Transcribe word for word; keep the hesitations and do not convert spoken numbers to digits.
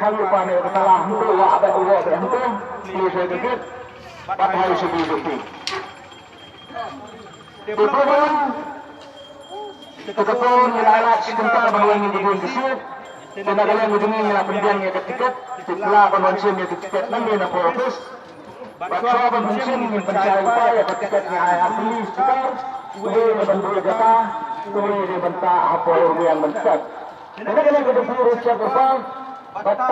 khalu pa ne ka tala hangto, wa ba wa ba hangto, plie sha ka gate, bad hai sha B J P. Te pyrshah te ka por ngi la lait shi kynta ban wan ngi ka dieng ka siej. Te na ka liang ka jong ngi ngi la pynbiang ïa ka tiket, te phi lah ban wan shim ïa ka tiket nangne na post office. Bad shuwa ban pynshim ngin pynshai lypa ïa ka tiket, ngi ai arphew sticker, uwei dei ban buh jaka, uwei dei ban tah hapoh ïa u liang ban tiket. Te na ka liang ka jong phi ruh sha ka por, bad